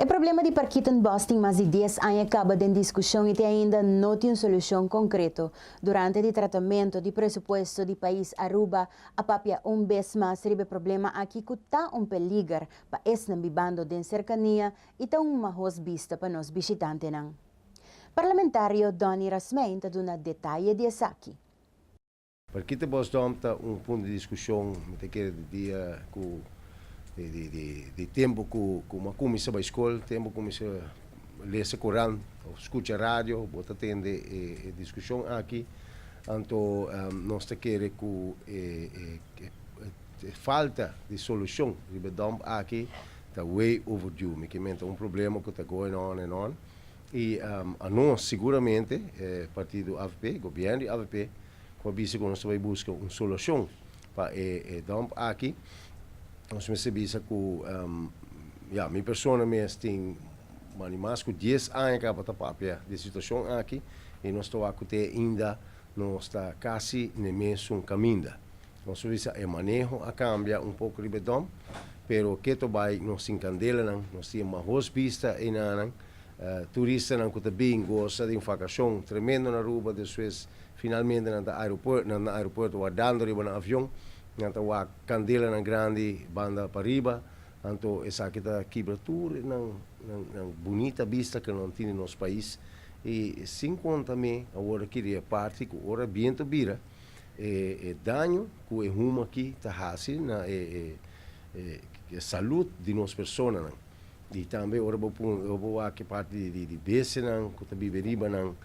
E problema di parkietenbos tin mas di dies aña kaba den diskushon i te ainda no tin un solushon konkreto. Durante di tratamento di presupuesto di pais Aruba a papia un bes mas riba e problema aki ku ta un peliger pa esnan bibando den serkania i ta un mahos bista pa nos bishitantenan. Parlamentario Donny Rasmijn ta duna detaye di esaki. Parkietenbosdump ta un punto di diskushon, mi ta kere di dia ku di di di tempu ku ku mi a kuminsá bai skol, tempu ku kuminsá lesa korant òf skucha radio, bo ta tende e e diskushon aki. Anto nos ta kere ku e e e falta di solushon riba e dòmp aki ta way overdue. Mi ke menta un problema ku ta going on and on. I anos siguramente e partido avp, gobièrnu di avp, ku a bisa ku nos ta bai buska un solushon pa e e dòmp aki, nos mester bisa ku ya mi persona mes tin mani mas ku dies aña kaba ta papia di e situashon aki i nos ta wak ku te ainda nos ta kasi n'e mesun kaminda. Nos a bisa e maneho a kambia un poko riba e dòmp, pero keto bai nos tin kandelanan, nos tin e mahos bista einanan, Turistanan ku ta bin gosa di un vakashon tremendo na Aruba, despues finalmente nan ta aeropuerto, nan na aeropuerto wardando riba nan avion, nan ta wak kandelanan grandi banda pariba, anto esaki ta kibra tur nan nan bunita bista ku nan tin di nos pais i sin konta mi awor aki di e parti ku ora biento bira e e daño ku e humo aki ta hasi na e e salud di nos personanan. I tambe ora bo pun ora bo wak e parti di di bestianan ku ta biba riba nan,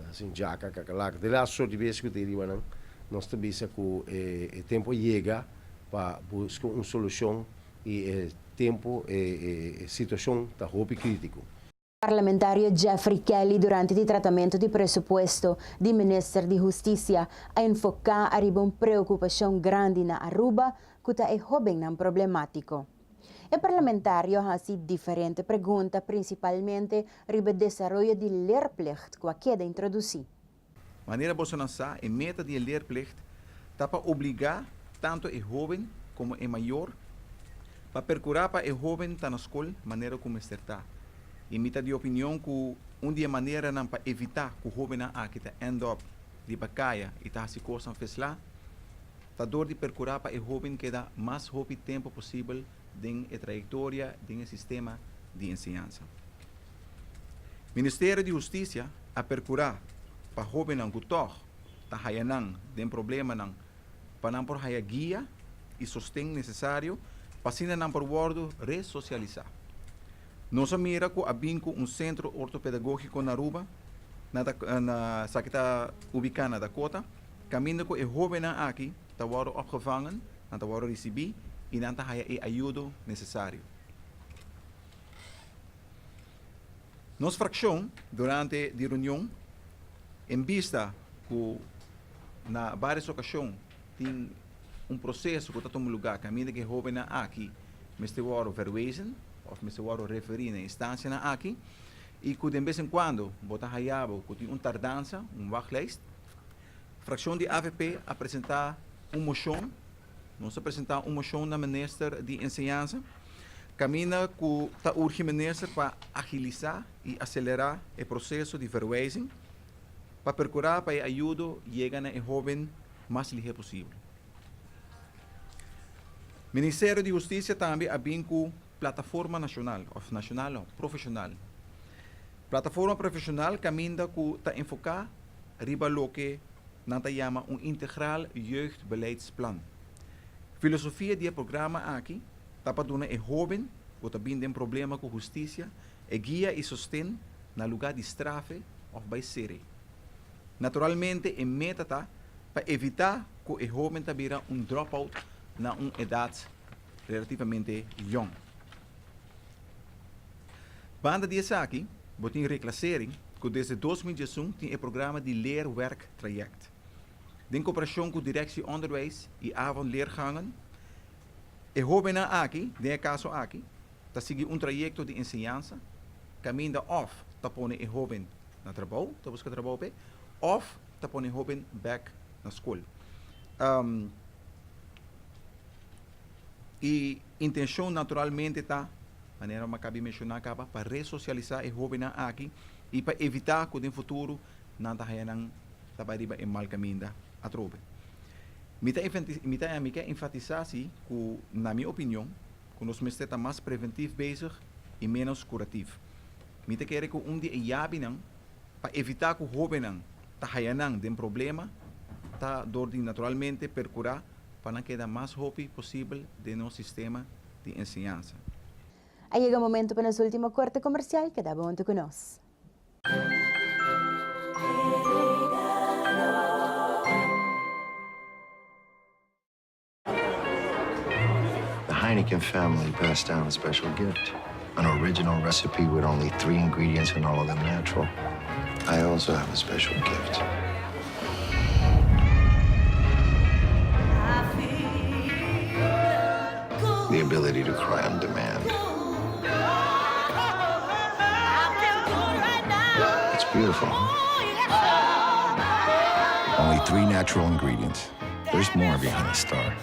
asin djaka, kakalaka, te las sort di bestia ku ta riba nan, nos ta bisa ku e e tempu a yega pa buska un solushon i e. tempu e situashon ta hopi krítiko. Parlamentario Jeffrey Kelly durante di tratamento di presupuesto di Minister di Husticia a enfoca ariba un preocupacion grandi na Aruba cu ta e hobennan problematico. E parlamentario a haci diferente pregunta principalmente riba e desaroyo di leerplicht cu a keda introduci. Manera bosonan sa, e meta di e leerplicht ta pa obligá tantu e hóben komo e mayor pa perkurá pa e hóben ta na skol manera ku mester ta. I mi ta di opinion ku un di e maneranan pa evitá ku hóbennan aki ta end up riba kaya i ta hasi kosnan feslá ta dor di perkurá pa e hóben keda mas hopi tempu posibel den e trayektoria den e sistema di enseñansa. Ministerio di Hustisia a perkurá pa hóbennan ku tòg ta haya nan den problemanan pa nan por haya guia i sosten nesesario pa asina nan por wòrdu resosialisá. Nos a mira ku a bin ku un sentro ortopedagógiko na Aruba, na na esaki ta ubiká na Dakota, kaminda ku e hóbennan aki ta wòrdu opgevangen, nan ta wòrdu risibí i nan ta haya e ayudo nesesario. Nos frakshon durante di reunion en bista ku na vários okashon tin un proseso ku ta tuma lugá kaminda ku e hóbennan aki mester wòrdu verwezen òf mester wòrdu referí na e instansianan aki i ku den bes en kuando bo ta haya bo ku tin un tardansa, un wachtlijst. Frakshon di avp a presentá un moshon. Nos a presentá un moshon na Minister di Enseñansa kaminda ku ta urgi Minister pa agilisá i aselerá e proseso di verwijzing pa perkurá pa e ayudo yega na e hóben mas lihé posibel. Ministerio di Hustisia tambe a bin ku Plataforma Nashonal òf Nashonal no, Profeshonal. Plataforma Profeshonal kaminda ku ta enfoká riba loke Nan ta yama un integraal jeugdbeleidsplan. Filosofia di e programa aki ta pa duna e hóben ku ta bin den problema ku hustisia e guia i sosten na lugá di strafe òf bai sere. Naturalmente e meta ta pa evitá ku e hóben ta bira un dropout na un edat relativamente yòn. Banda di esaki, bo tin Reclassering, ku desde 2011 tin e programa di leerwerktraject. Den koperashon ku Directie Onderwijs i Avondleergangen, e hóbennan aki, den e kaso aki, ta sigui un trayekto di enseñansa kaminda òf ta pone e hóben na trabou, ta buska trabou p'e, òf ta pone e hóben bèk na skol. E intenshon naturalmente ta, manera mi a kabi menshoná kaba, pa resosialisá e hóbennan aki i pa evitá ku den futuro nan ta haña nan ta bai riba e mal kaminda atrobe. Mi ta mi ta mi ke enfatisá si ku na mi opinion ku nos mester ta mas preventif bezig i ménos kuratif. Mi ta kere ku un di e yabinan pa evitá ku hóbennan ta haña nan den problema ta dor di naturalmente perkurá pa nan keda mas hopi posibel den nos sistema di enseñansa. A yega momento pa nos ultimo korte komersial, keda bo huntu ku nos. The Heineken family passed down a special gift. An original recipe with only three ingredients and all of them natural. I also have a special gift. The ability to cry on demand. It's beautiful, huh? Only three natural ingredients. There's more behind the star.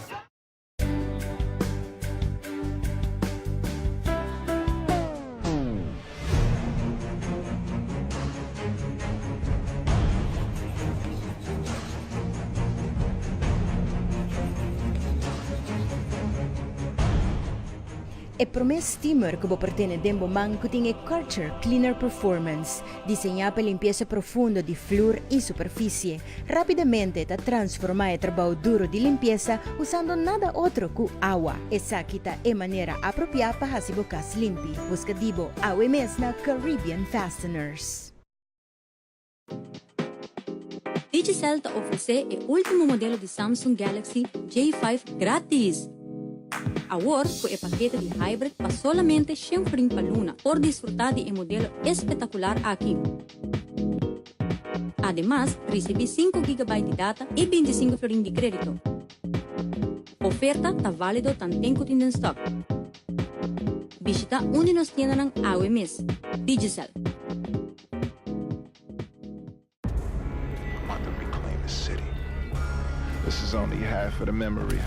E promé steamer ku bo por tene den bo man ku tin e Karcher Cleaner Performance, diseñá pa limpiesa profundo di flur i superfisie. Rápidamente ta transformá e trabou duro di limpiesa usando nada otro ku awa. Esaki ta e manera apropiá pa hasi bo kas limpi. Buska di bo awe mes na Caribbean Fasteners. Digicel ta ofresé e último modelo di Samsung Galaxy J five grátis! Awor ku e pakete di hybrid pa solamente shen florin pa luna por disfrutá di e modelo espetakular aki. Ademas, risibí sinku gigabyte di data i bintisingu florin di krédito. Oferta ta válido tanten ku tin den stòk. Bishitá un di nos tiendanan awe mes. Digicel. I'm about to reclaim the city. This is only half of the memory.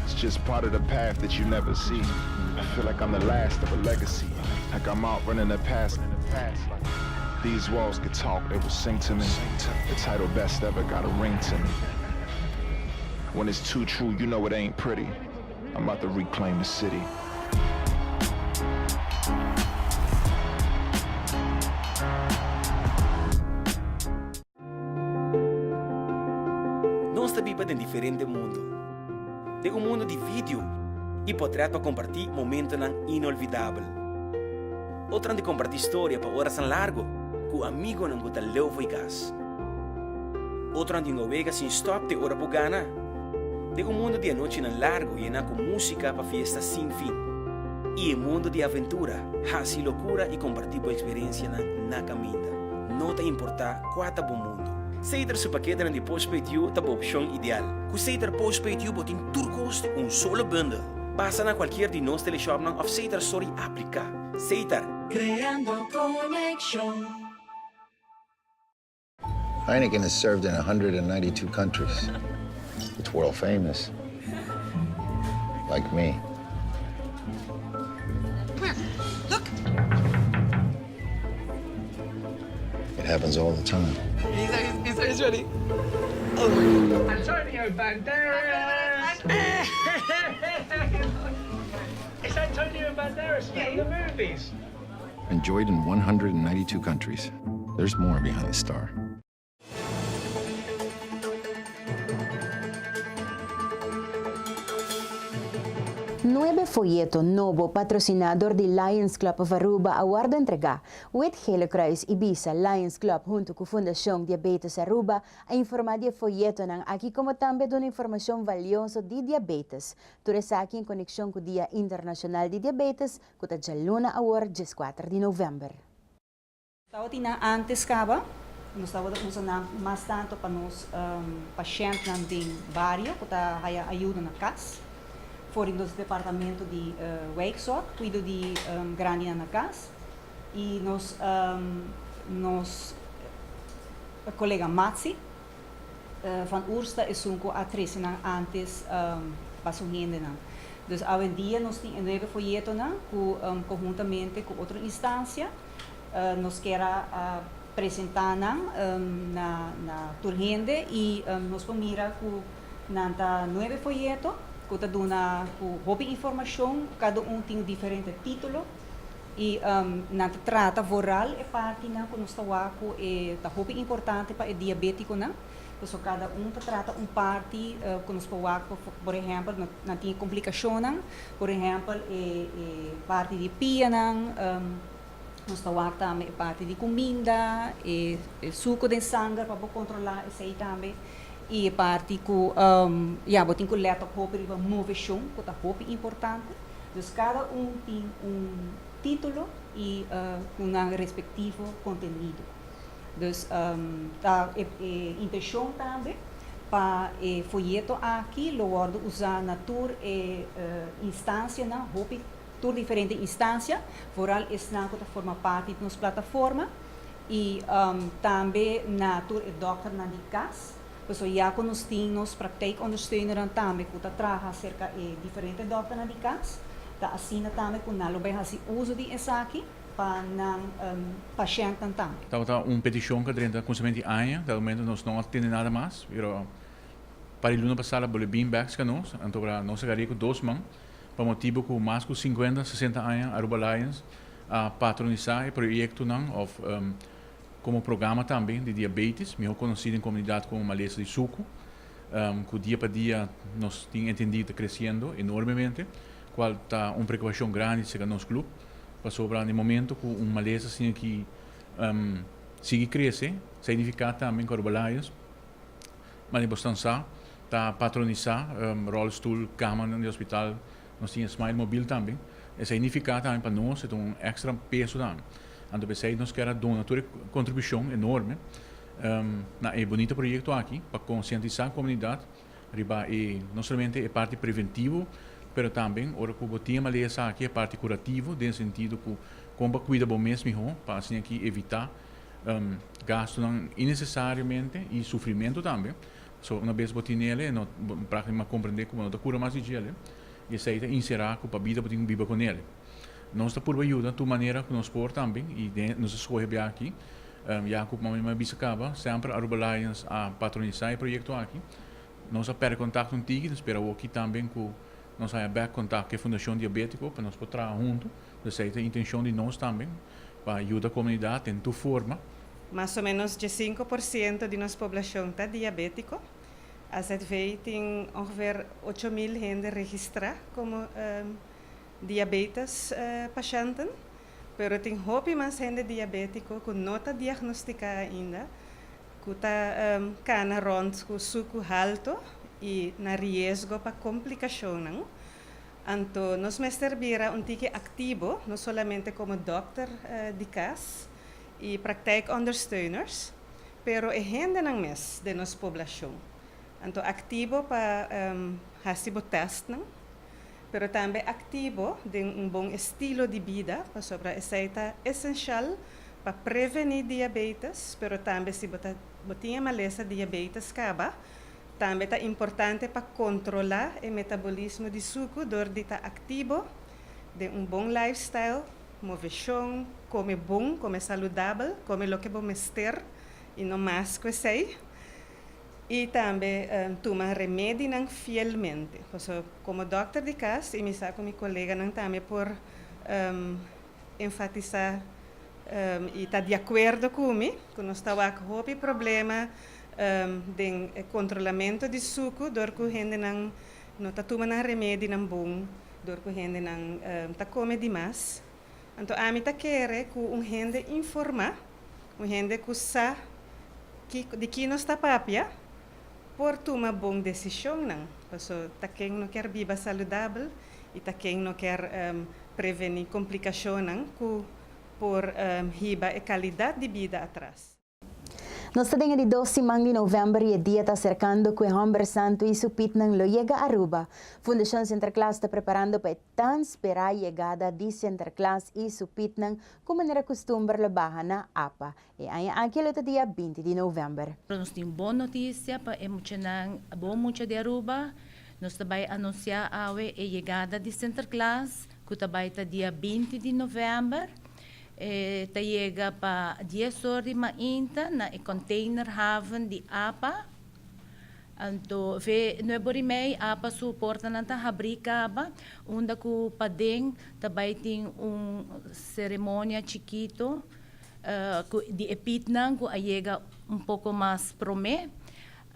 It's just part of the path that you never see. I feel like I'm the last of a legacy. Like I'm out running the past. These walls could talk, they will sing to me. The title best ever got a ring to me. When it's too true, you know it ain't pretty. I'm about to reclaim the city. Nos ta biba den diferente mundo. Den un mundo di video y potret pa comparti momentonan inolvidabel. Otronan di comparti storia pa orasnan largo cu amigonan cu ta leu fo'i cas. Otronan di un wega sin stop te ora bo gana. Den un mundo di anochinan largo yená ku músika pa fiesta sin fin. I e mundo di aventura, hasi lokura i kompartí bo eksperensianan na kaminda. No ta importá kua ta bo mundo. Seter su paketenan di Postpaid You ta bo opshon ideal. Ku Seter Postpaid You bo tin tur kos den un solo bundel. Pasa na kualkier di nos teleshopnan òf Seter Store i apliká. Seter. Kreando konekshon. Heineken has served in 192 countries. It's world famous. Like me. Come here. Look. It happens all the time. He's, he's, he's ready. Oh my God. Antonio Banderas! it's Antonio Banderas from the movies. Enjoyed in 192 countries. There's more behind the star. Nuebe foyeto nobo patrociná dor di Lions Club of Aruba a wordo entregá. Wit Gele Kruis y Bisa Lions Club hunto cu Fundacion Diabetes Aruba a informa di e foyetonan aki como tambe a duna informacion valioso di diabetes. Tur esaki en conexion cu Dia Internacional di Diabetes cu ta djaluna awor djeskuater di november. Tabatin nan antes caba, nos tabata usa nan mas tanto pa nos pashentnan den bario cu ta haya ayudo na cas, for di nos departamento di wijkzorg, cuido di grandinan na cas, y nos nos colega Matsi van Oers ta esun cu a trece nan antes pa su hendenan. Dus awendia nos tin e nuebe foyetonan cu conhuntamente cu otro instancia Nos kier a presentá nan na na tur hende i nos por mira ku nan ta nuebe foyeto ku ta duna ku hopi informashon, kada un tin un diferente título i nan ta trata vooral e partinan ku nos ta wak ku e ta hopi importante pa e diabétikonan. Pasobra kada un ta trata un parti ku nos por wak por ehèmpel nan tin e komplikashonnan, por ehèmpel e parti di pianan. Nos ta wak tambe e parti di kuminda, e suko den sanger pa bo kontrolá esei tambe i e parti ku ya bo tin ku lèt op hopi riba moveshon ku ta hopi importante. Dus kada un tin un título i ku nan respektivo kontenido. Dus ta e intenshon tambe pa e foyeto aki lo wòrdu usá na tur e instansianan hopi. Tur diferente instancia, vooral esnan cu ta forma parti di nos plataforma y tambe na tur e dokternan di cas, pasobra ya cu nos tin nos praktijkondersteunernan tambe cu ta traha cerca e diferente dokternan di cas, ta asina tambe cu nan lo bay haci uzo di esaki pa nan pashentnan tambe. Tabata un peticion cu a drenta cuminsamentu di aña, dado momento nos no a tende nada mas, pero pa di luna pasada bolbe bin bek cerca nos, anto nos a gari cu dos man. Pa motibu ku mas ku sinkuenta, sesenta aña Aruba Lions a patronisá e proyektonan òf komo programa tambe di diabetes, mihó konosí den komunidat komo malesa di suku, ku dia pa dia nos tin entendí ta kresiendo enormemente, kual ta un preokupashon grandi serka nos klup, pasobra na e momento ku un malesa asina aki sigui krese, signifiká tambe ku Aruba Lions Manera bo stan sa, ta patronisá ròlstul, kamanan di hospital. Nos tin e Smile Mobil tambe. Esei nifiká tambe pa nos e ta un èkstra peso tambe. Anto p'esei nos kier a duna tur e kontribushon enorme na e bunita proyekto aki pa konsientisá komunidat riba e no solamente e parti preventivo pero tambe ora ku bo tin e malesa aki e parti kurativo den sentido ku kon pa kuida bo mes mihó pa asina aki evitá gastunan inesesariamente i sufrimentu tambe. So una bes bo tinele e no bo praktikamente a komprendé ku bo no ta kura mas di djele i esei ta inserá ku pa bida bo tin ku biba ku nele. Nos ta purba yuda tur manera ku nos por tambe i den nos a skohe bia aki ya ku mami a bisa kaba semper Aruba Lions a patronisá e proyekto aki. Nos a pèrdè kontakto un tiki, nos spera awoki tambe ku nos haya bèk kontakto ku e Fundashon Diabétiko pa nos por traha huntu. Esei ta e intenshon di nos tambe pa yuda komunidat den tur forma. Mas o menos 15% di nos poblacion ta diabetico. AZV tin ongeveer 8000 hende registra como diabetes pashenten, pero tin hopi mas hende diabetico cu no ta diagnostica ainda, cu ta cana rond cu sucu halto y na riesgo pa complicacionnan. Anto nos mester bira un tiki activo, no solamente como dokter di cas y praktijkondersteuners, pero e hendenan mes den nos poblacion. Anto activo pa haci bo testnan, pero tambe activo den un bon estilo di bida, pasobra esey ta esencial pa preveni diabetes, pero tambe si bo ta bo tin e malesa diabetes caba, Tambe ta importante pa kontrolá e metabolismo di suku dor di ta aktibo den un bon lifestyle, moveshon, kome bon, kome saludabel, kome loke bo mester i no mas ku esei, i tambe tuma remedinan fielmente. Pasobra komo dòkter di kas, i mi sa ku mi koleganan tambe por enfatisá i ta di akuerdo ku mi, ku nos ta wak hopi problema den e kontrolamento di suku dor ku hendenan no ta tuma nan remedinan bon, dor ku hendenan ta kome dimas. Anto ami ta kere ku un hende informá, un hende ku sa kiko di ki nos ta papia, por tuma bon desishonnan. Paso ta ken no kier biba saludabel i ta ken no kier prevení komplikashonnan ku por hiba e kalidat di bida atras. Nos ta den e di dos siman di november y e dia ta acercando cu e homber santo y su pitnan lo yega Aruba. Fundacion Sinterklaas ta preparando pa e tan spera yegada di Sinterklaas y su pitnan cu manera custumber lo baha na apa. E aña aki lo ta dia 20 di november. Nos tin bon noticia pa e muchanan, bon mucha di Aruba. Nos ta bay anuncia awe e yegada di Sinterklaas cu ta bay ta dia 20 di november. E ta yega pa dies or di mainta na e containerhaven di apa. Anto ve nuebe or i mei apa su portanan ta habrí kaba, unda ku paden ta bai tin un seremonia chikito ku di e pitnan ku a yega un poko mas promé.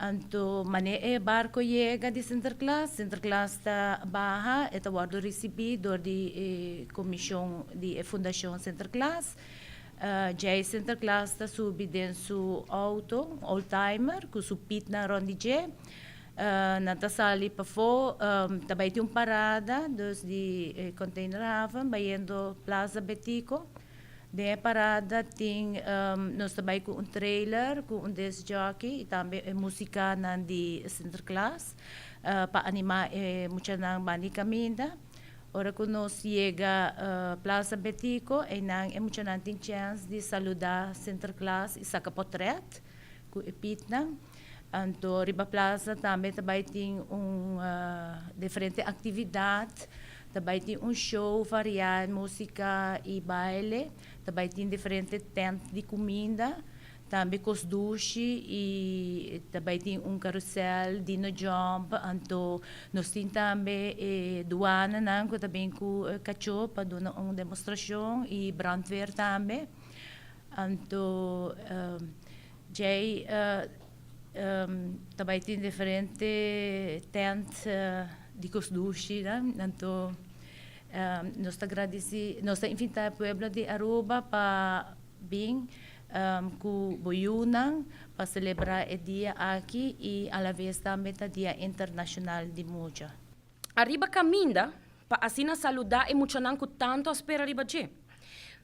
Anto mane e barco yega di Sinterklaas, Sinterklaas ta baha, e ta wordo ricibi door di e comision di e Fundacion Sinterklaas. Djei Sinterklaas ta subi den su auto, un oldtimer, cu su pietnan rond di dje. Nan ta sali pafo, ta bay tin un parada, dus di e containerhaven, bayendo Plaza Betico. Den e parada tin nos ta bai ku un trailer ku un disc jockey i tambe e musikanan di Sinterklaas pa animá e muchanan banda di kaminda. Ora ku nos yega Plaza Betico einan e muchanan tin chèns di saludá Sinterklaas i saka potrèt ku e pitnan. Anto riba plaza tambe ta bai tin un diferente actividad, ta bai tin un show varia, musica y baile, ta bai tin diferente tent di cuminda, tambe cos dushi y ta bai tin un carusel, dino jump, anto nos tin tambe e duananan cu ta bin cu cacho pa duna un demostracion y brandweer tambe. Anto djei ta bai tin diferente tent di kos dushi nan. Anto nos ta gradisi, nos ta invita e pueblo di Aruba pa bin ku bo yunan pa celebra e dia aki y alaves tambe ta dia internacional di mucha. Ariba caminda. Pa asina saludá e muchanan ku tantu a spera riba dje.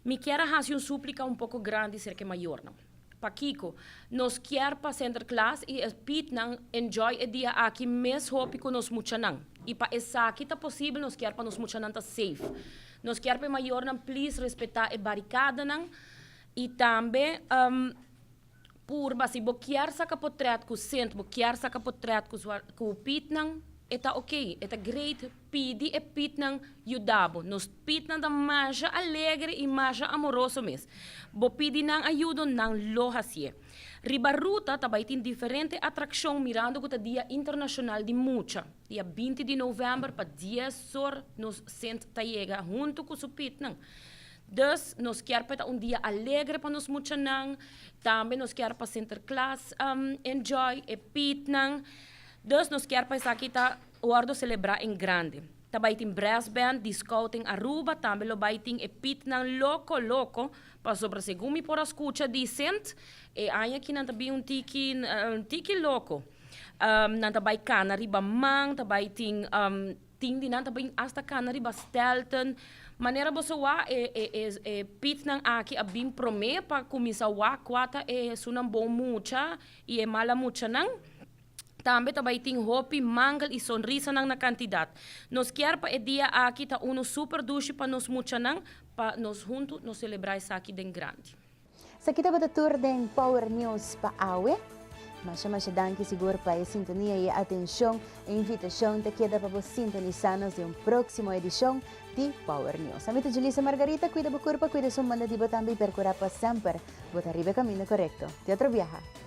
Mi kier a hasi un súplika un poko grandi serka e mayornan. Pakiko? Nos kier pa Sinterklaas i e Pietnan enjoy e dia aki mes hopi ku nos muchanan. I pa esaki ta posibel nos kier pa nos muchanan ta safe. Nos kier pa e mayornan please respetá e barikadanan i tambe purba si bo kier saka potret ku Sint, bo kier saka potret ku ku Pietnan e ta ok, e ta great. Pidi e Pietnan yuda bo. Nos Pietnan ta masha alegre i masha amoroso mes. Bo pidi nan ayudo, nan lo hasié. Riba ruta ta bai tin diferente atrakshon mirando ku ta Dia Internashonal di Mucha. Dia 20 di novèmber pa dies or nos Sint ta yega huntu ku su Pietnan. Dus nos kier pa e ta un dia alegre pa nos muchanan. Tambe nos kier pa Sinterklaas enjoy e Pietnan. Dus nos kier pa esaki ta Wordo celebra en grande. Ta bay tin brass band di Scouting Aruba, tambe lo bay tin e pitnan loco loco, pasobra segun mi por a scucha di Sint, e aña aki nan ta bin un tiki un tiki loco. Nan ta bay cana riba man, ta bay tin tin di nan ta bin hasta cana riba stelten. Manera boso wak e e e e pitnan aki a bin prome pa cuminsa wak cua ta e esunnan bon mucha y e mala muchanan. Tambe ta bai tin hopi mangel y sonrisanan na cantidad. Nos kier pa e dia aki ta uno super dushi pa nos muchanan, pa nos hunto nos celebra esaki den grandi. Esaki tabata tur den Power News pa awe. Masha masha danki sigur pa e sintonia y e atencion. E invitacion ta keda pa bo sintonisa nos den un proximo edicion di Power News. Ami ta Julissa Margarita, cuida bo curpa, cuida esun banda di bo tambe y percura pa semper bo ta riba e caminda corecto. Te otro biaha.